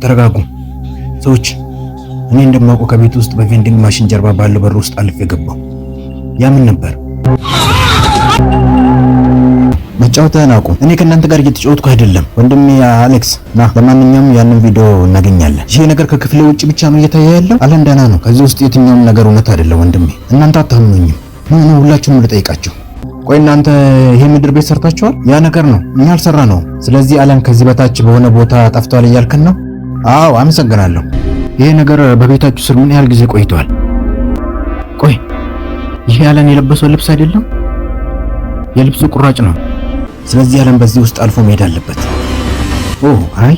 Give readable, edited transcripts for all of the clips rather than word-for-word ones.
ተረጋጉ ሰዎች። እኔ እንደማውቀው ከቤት ውስጥ በ vending machine ጀርባ ባለው በር ውስጥ አልፌ ገባሁ። ያ ምን ነበር? መጫወትህን አቁም። እኔ ከእናንተ ጋር እየተጫወትኩ አይደለም ወንድሜ አሌክስ ና። ለማንኛውም ያንን ቪዲዮ እናገኛለን። ይሄ ነገር ከክፍሌ ውጭ ብቻ ነው እየታየ ያለው። አለን ደህና ነው። ከዚህ ውስጥ የትኛውም ነገር እውነት አይደለም ወንድሜ። እናንተ አታምኑኝም። No, no፣ ሁላችሁንም ልጠይቃችሁ። ቆይ እናንተ ይሄ ምድር ቤት ሰርታችኋል? ያ ነገር ነው፣ እኛ አልሰራ ነው። ስለዚህ አለን ከዚህ በታች በሆነ ቦታ ጠፍቷል እያልክን ነው? አዎ፣ አመሰግናለሁ። ይሄ ነገር በቤታችሁ ስር ምን ያህል ጊዜ ቆይቷል? ቆይ ይሄ አለን የለበሰው ልብስ አይደለም? የልብሱ ቁራጭ ነው። ስለዚህ አለን በዚህ ውስጥ አልፎ መሄድ አለበት። ኦ አይ፣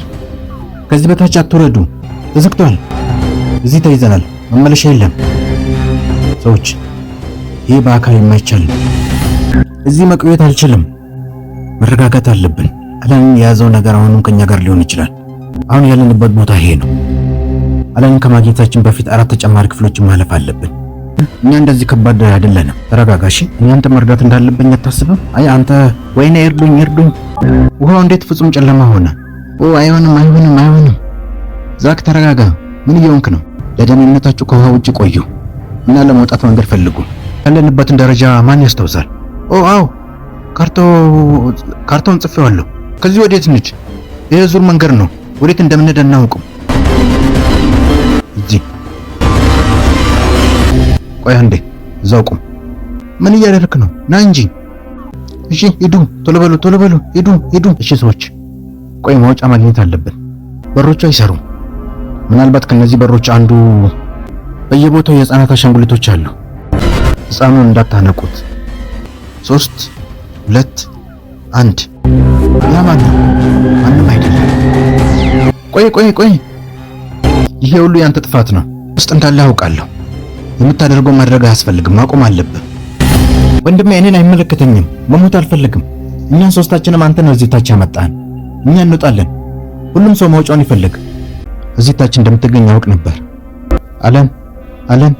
ከዚህ በታች አትወረዱ፣ ተዘግቷል። እዚህ ተይዘናል፣ መመለሻ የለም። ሰዎች፣ ይህ በአካል የማይቻል ነው። እዚህ መቆየት አልችልም። መረጋጋት አለብን። አለንን የያዘው ነገር አሁንም ከኛ ጋር ሊሆን ይችላል። አሁን ያለንበት ቦታ ይሄ ነው። አለንን ከማግኘታችን በፊት አራት ተጨማሪ ክፍሎችን ማለፍ አለብን። እኛ እንደዚህ ከባድ አይደለንም። ተረጋጋ እሺ። እኔ አንተ መርዳት እንዳለብኝ አታስብም? አይ አንተ፣ ወይኔ፣ እርዱኝ፣ እርዱኝ። ውሃው እንዴት ፍጹም ጨለማ ሆነ? ኦ አይሆንም፣ አይሆንም፣ አይሆንም። ዛክ ተረጋጋ። ምን እየሆንክ ነው? ለደህንነታችሁ ከውሃ ውጭ ቆዩ እና ለመውጣት መንገድ ፈልጉ። ያለንበትን ደረጃ ማን ያስታውሳል? ኦ አዎ፣ ካርታውን ጽፌዋለሁ። ከዚህ ወዴት እንሂድ? ይሄ ዙር መንገድ ነው። ወዴት እንደምንሄድ አናውቅም። እዚህ ቆይ አንዴ፣ እዛው ቁም። ምን እያደረክ ነው? ና እንጂ። እሺ ሂዱ፣ ቶሎ በሉ፣ ቶሎ በሉ፣ ሂዱ፣ ሂዱ። እሺ ሰዎች፣ ቆይ መውጫ ማግኘት አለብን። በሮቹ አይሰሩም። ምናልባት ከነዚህ በሮች አንዱ። በየቦታው የህፃናት አሻንጉሊቶች አሉ። ህፃኑን እንዳታነቁት። ሶስት፣ ሁለት፣ አንድ። ያ ማን ነው? ማንም አይደለም። ቆይ ቆይ ቆይ፣ ይሄ ሁሉ ያንተ ጥፋት ነው። ውስጥ እንዳለ አውቃለሁ። የምታደርገው ማድረግ አያስፈልግም። ማቆም አለብህ ወንድሜ። እኔን አይመለከተኝም። መሞት አልፈልግም። እኛን ሶስታችንም አንተ ነው እዚህ ታች ያመጣህን። እኛ እንወጣለን። ሁሉም ሰው መውጫውን ይፈልግ። እዚህ ታች እንደምትገኝ አውቅ ነበር። አለን፣ አለን።